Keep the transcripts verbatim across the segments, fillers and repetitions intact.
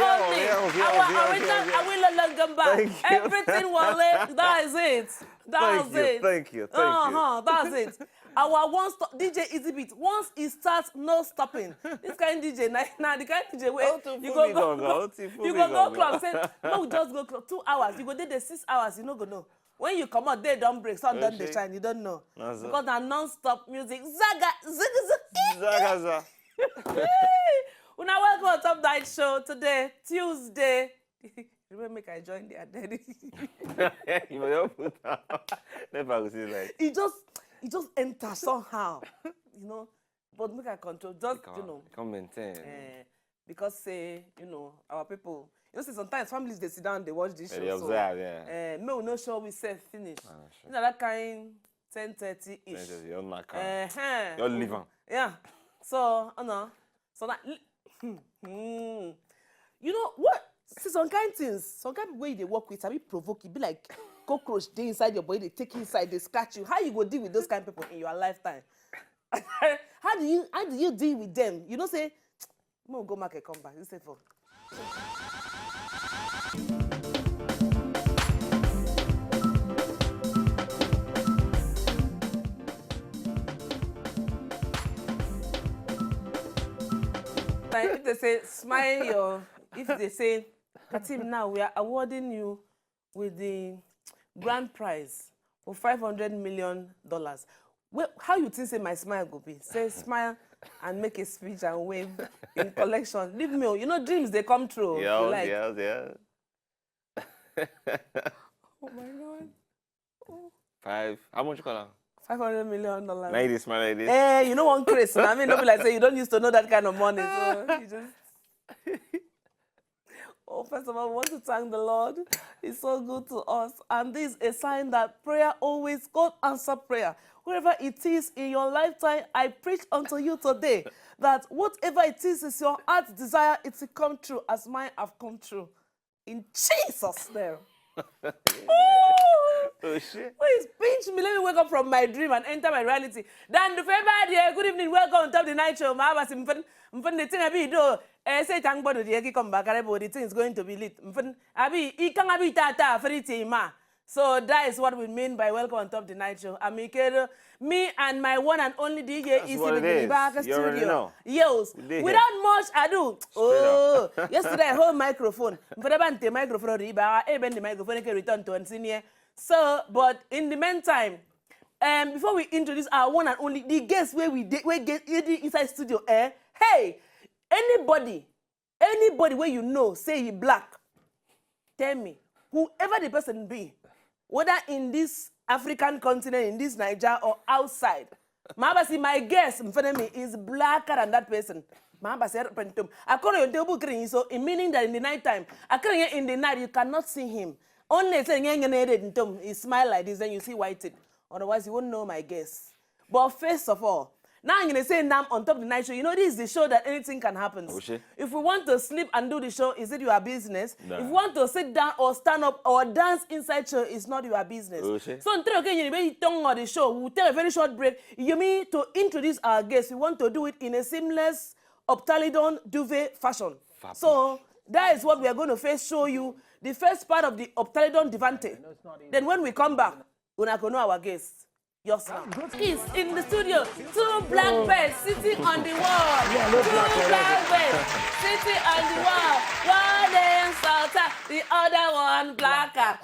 Only our original Awilo Longomba. Everything Wale. That is it. That's it. Thank you. Thank you. Uh-huh. That's it. Our one stop D J Easy Beat. Once it starts, no stopping. This kind D J, now, now the kind D J where you go go, go you go go club. Say no, just go club. Two hours. You go there the six hours. You no go know. When you come out, they don't break. Sun don't they shine. You don't know because na non-stop music. Zaga, zaga, zaga. Zaga, zaga. Una welcome on Top Night Show today, Tuesday. Remember, make I join the identity. You know, put never go see like. It just, it just enter somehow, you know. But make I control, just you know. Come maintain. Uh, because say you know our people. You know, say sometimes families they sit down, they watch this show. They observe, so, yeah. Uh, may we no show we self finish. Ah, sure. You know that kind ten thirty ish. Your knack. Uh-huh. Your liver. Yeah. So, you know, so that. Hmm. You know what? See some kind things, some kind people wey you dey work with, sabi provoke you, be like cockroach dey inside your body, dey take inside, dey scratch you. How you go deal with those kind people in your lifetime? How do you how do you deal with them? You know say, mo go market come back. You say for. Like if they say smile your, if they say, Katim, now we are awarding you with the grand prize for five hundred million dollars. Well, how you think say my smile go be? Say smile and make a speech and wave in collection. Leave me, oh, you know dreams they come true. Yeah, like. Yes, yes. Oh my God. Five. How much you call am? Five hundred million dollars. Now you smile like this. Eh, you know one craze. I mean, don't be like say you don't used to know that kind of money. So you just. Oh, first of all, we want to thank the Lord. He's so good to us. And this is a sign that prayer always, God answer prayer. Wherever it is in your lifetime, I preach unto you today that whatever it is, is your heart's desire, it will come true as mine have come true. In Jesus' name. Oh, shit. Please pinch me. Let me wake up from my dream and enter my reality. Dan the favor there. Good evening. Welcome to the night show. My Abbas, mfin, mfin the thing I be do. Eh, say thank God the come back. The thing is going to be lit. Mfin, abi, ikang abi tata, free team, ma. So that is what we mean by welcome on top the night show. Amikero, me and my one and only D J That's what it is. Back you already studio. Know. Yes. Without much ado. Oh, yesterday I hold microphone. Mfadabante microphone riba. Even the microphone can return to and senior. So, but in the meantime, um, before we introduce our one and only the guest where we de- where get inside studio, eh? Hey, anybody Anybody wey you know say he black, tell me. Whoever the person be, whether in this African continent, in this Naija or outside, Mabasi, my guess, Mfenemi is blacker than that person. Mabasi, Pentum. According to Bukri, so it meaning that in the night time, according in the night, you cannot see him. Only say, he smile like this, then you see white it. Otherwise, you won't know my guess. But first of all, now I'm gonna say now on top of the night show. You know, this is the show that anything can happen. If we want to sleep and do the show, is it your business? Nah. If we want to sit down or stand up or dance inside show, it's not your business. So until okay, you tongue on the show, we'll take a very short break. You mean to introduce our guests. We want to do it in a seamless Optalidon duvet fashion. Fabulous. So that is what we are going to first show you. The first part of the Optalidon Devante. Then when we come back, una go know our guests. Yours now. Is in the studio. Two black birds sitting on the wall. Two black birds sitting on the wall. One name Salta, the other one blacker.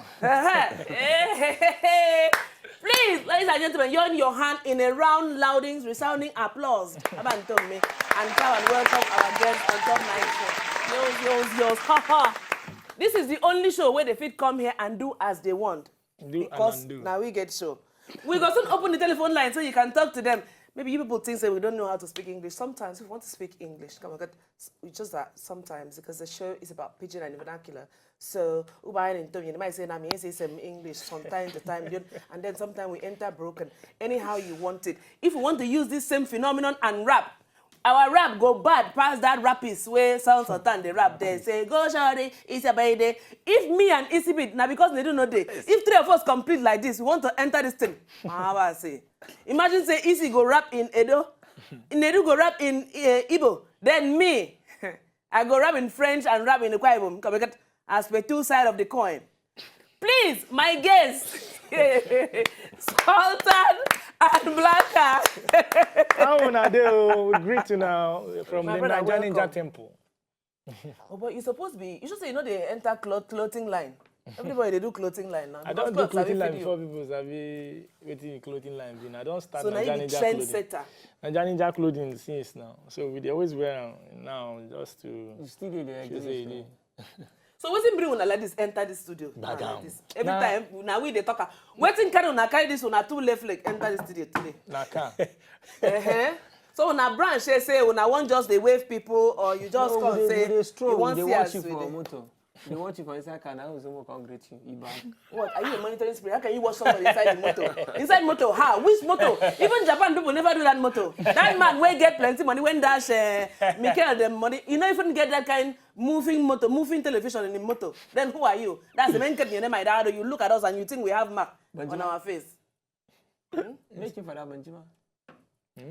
Please, ladies and gentlemen, join your hand in a round, louding, resounding applause. Abantomi and come and welcome our guests on top night show. Yours, yours, yours. Ha ha. This is the only show where they fit come here and do as they want. Because now we get show. We go soon open the telephone line so you can talk to them. Maybe you people think say we don't know how to speak English. Sometimes we want to speak English. Come on, it's just that sometimes because the show is about pidgin and vernacular. So ubayan in Tony, you might say, "Nami say some English from time to time," and then sometimes we enter broken. Anyhow you want it. If you want to use this same phenomenon and rap, our rap go bad past that rapist wey South Sudan dey rap there. Say, "Go shawty, it's a baby." If me and Isibit, na because they do no day. If three of us complete like this, we want to enter this thing. Mahawa say, imagine say Isi go rap in Edo, Nedu go rap in uh, Igbo, then me. I go rap in French and rap in Akwa Ibom. Come get as per two side of the coin. Please, my guests, Sultan and Blacka. How una dey o? We greet you now from My the brother, Naija Ninja welcome. Temple. Oh, but you supposed be. You should say you know they enter cloth clothing line. Everybody they do clothing line now. I Because don do clothes sabi clothing line fit you. Before people sabi wetin clothing line be. I don start So now Naija you be Ninja trend clothing. Setter. Naija Ninja clothing since now. So we dey always wear am now just to You still dey there. show say e dey. So wetin bring una like this enter the studio? Back Una am. Like this. Every Nah. Time now we dey talk am. Wetin carry una carry this una two left leg enter the studio today? Na car. Uh-huh. So una branch say say una wan just dey wave people or you just No, come we dey- say we dey stroll, you wan we dey see watch us you we for dey. Motor. They watch you for inside car now. Someone come greet you. Iba. What are you a monitoring spirit? How can you watch somebody inside the motor? Inside motor, how? Which motor? Even Japan people never do that motor. That man wey get plenty money when dash uh, Mikel the money, you no even get that kind moving motor, moving television in the motor. Then who are you? That's the main thing. You look at us and you think we have mark on Benjamin. Our face. Make you for that Benjamin.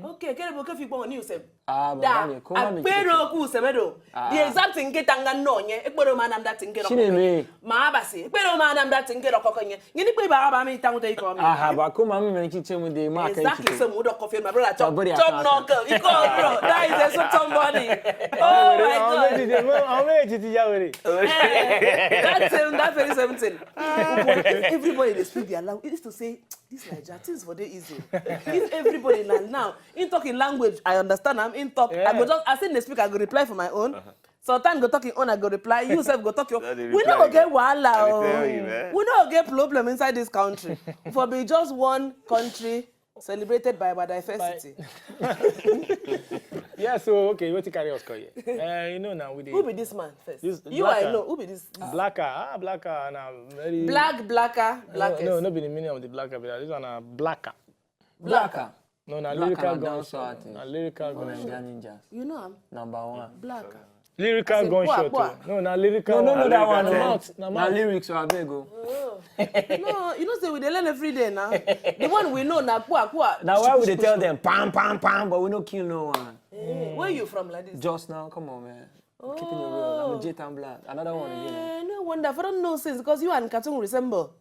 Okay, kere bo kefi gbon ni usem. Ah, but Da, that come on, akpere oku usemedo. The exact thing get anga no nye. Ekpere ma nam that thing get. Chineme. Ma abasi. Ekpere ma nam that thing get okoko nye. Ngini pe ba ba mi tangu te iko mi. Aha, but come on, me mention chemu de mark. Exactly, so mudo coffee, my brother. Chop, Somebody chop attack. Knuckle. You go, bro. That is a somebody. Oh my Àwọn God. méjì ti àwọn méjì ti yá wèrè. Eh, that same, that very same thing. If everybody they speak their language, it is to say this Naija things for the easy. If everybody now now in talking language, I understand. I'm in talk. I go Yeah. Just as in they speak, I go reply for my own. Sultan go talk your own, I go reply. You self go talk your. That they We reply no get again. wahala. I dey Oh. tell you, man. We no get problem inside this country. For be just one country celebrated by our diversity. Yeah, so okay, wetin carry us come here? Uh, you know now we dey. Who be this man first? This You I Blacka. Know who be this? This Blacker, ah, Blacker na very. Black, blacker, No, blackest. no, no be the meaning of the Blacker be that. This one na Blacker. Blacker. No, na Blacker lyrical na dance gunshot. artist. Na lyrical For gunshot. Naija Ninjas. You know him. Number one. Black. Lyrical Say, gunshot. Kwa, Oh. No, na lyrical. No, no, no, that one. Na No. mouth, na Na mouth. Lyrics, so I beg go. No, you know say we dey learn every day now. The one we know na kwa kwa. Now why would they tell them pam pam pam, but we no kill no one? Eh, where you from like this? Just now, come on, man. I'm keeping it real. I'm a J Town Black. Another one again. Eh, no wonder. For don't know since because you and Cartoon resemble.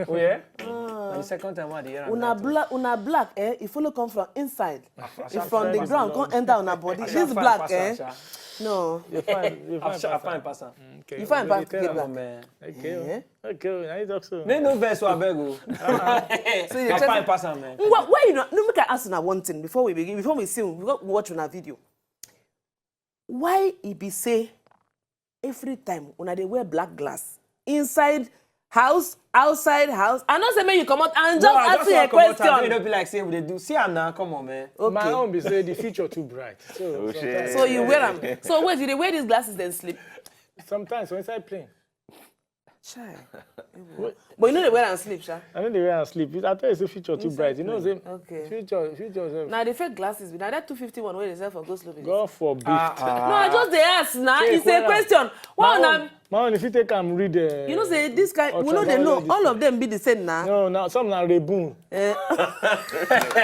Oh yeah. Na the second time I dey hear am. Una black, una black, eh? If follow come from inside, if from the ground come enter una body. This black, eh? No. You fine, you fine. I fine pass am. Okay. You fine We pass dey the tell black. am. Man. Okay. Eh? Okay. Now you talk so. Me no vex, so I beg go. So you I check. fine pass am, man. Why, why you know? No, make I ask una one thing before we begin, before we see, we go watch una video. Why e be say every time una dey wear black glass inside house, outside house? I know say make you comot and just No, I ask just you a wan comot am. Make e question. No be like say we dey do. See am now, come on, man. Okay. My own be say the future too bright. So Oh, sometimes, shit. So you wear them. So wait, you dey wear these glasses then sleep? Sometimes when inside plane. Chai. But you know they wear and sleep, sha. I know the way I sleep. I tell you, say future too bright. You know, say Okay. Future, future. Self. Now the fake glasses, now that two fifty one where they sell for go slow. God forbid. No, I just dey ask now. Take It's a wear am. question. Why My una? own, my own, if you take am read. Uh, You know say this kind. We know they know. Ultraviolet All of them be the same now. No, now some na rebun. Eh,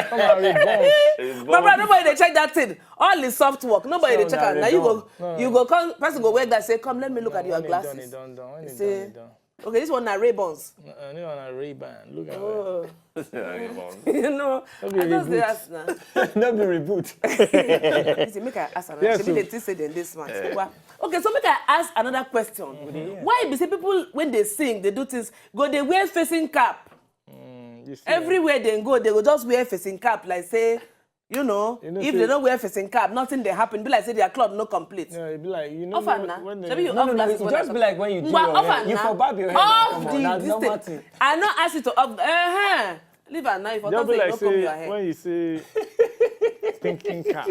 Some na rebun. my brother, nobody they check that thing. All is soft work. Nobody they So check na am. Now you go, No. you go come. Person go wear glass. Say, come, let me look at your When e done, e glasses. done, done. When e Say- done, e done. Okay, this one na Ray-Bans. Uh, uh, no, na Ray-Ban. Look at that. Oh, Yeah, you wrong. you know, No be I just dey reboot. Ask now. No be reboot. You say make I ask am. Yes, Shebi o. they still say dem dey smart. Okay, so make I ask another question. Why be say people when they sing, they do things, go they wear facing cap? Mm, you see, Everywhere they go, they go just wear facing cap. Like say, you know, You know if say- they don't wear facing cap, nothing they happen. Be like say their club no complete. Yeah, it be like you know Often when, na. when they Shebi you No, off no, no, glasses it when just I be like when you do Ngwa, your off hair. and You na. for barb your hair. Off Come the- on, na this normal thing. thing. I no ask you to off. Uh-huh. Leave am now. If I just talk be say you like no comb say your hair. When you say thinking cap.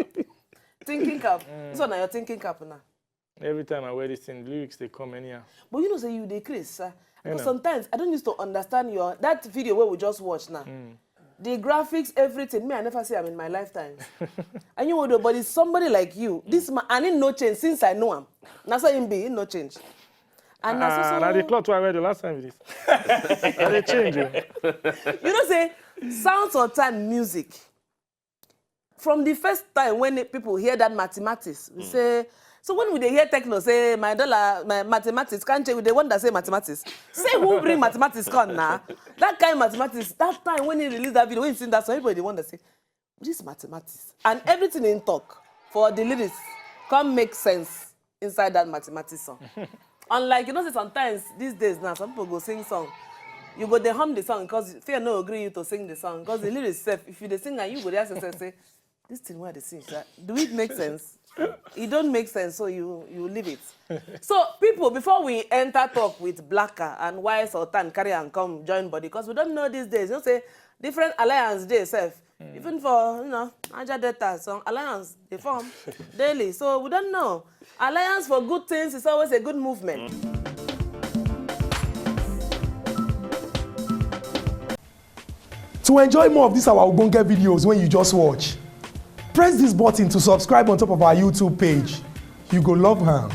Thinking cap. This one na your thinking cap now. Every time I wear this thing, lyrics they come anyhow. But you know say you dey craze, sir. Because know. Sometimes I don't used to understand your that video where we just watched now. The graphics, everything. Me, I never see am in my lifetime. And you know, but it's somebody like you. This man, and he no change since I know him. That's why him be, he no change. And that's Ah, also, na the cloth I wear the last time with this. I dey change. Oh. You know say sounds or time music. From the first time when people hear that mathematics, we say So when we dey hear Tekno say my dollar, my mathematics, can't we dey wonder say mathematics? Say who bring mathematics come now? That kind of mathematics, that time when he released that video, when he sing that song, everybody dey wonder say, this mathematics. And everything in talk for the lyrics come make sense inside that mathematics song. Unlike, you know, say sometimes these days now, some people go sing song. You go dey hum the song because fear no agree you to sing the song. Because the lyrics sef, if you dey sing and you go dey ask yourself, say, this thing wey I dey sing, sha, do it make sense? E don't make sense, so you you leave it. So people, before we enter talk with Blacker and why Sultan carry and come join body, because we don't know these days. You know, say different alliance dey sef. Even for, you know, Niger Delta, some alliance dey form daily. So we don't know. Alliance for good things is always a good movement. To enjoy more of these our ogbonge videos when you just watch, press this button to subscribe on top of our YouTube page. You go love am.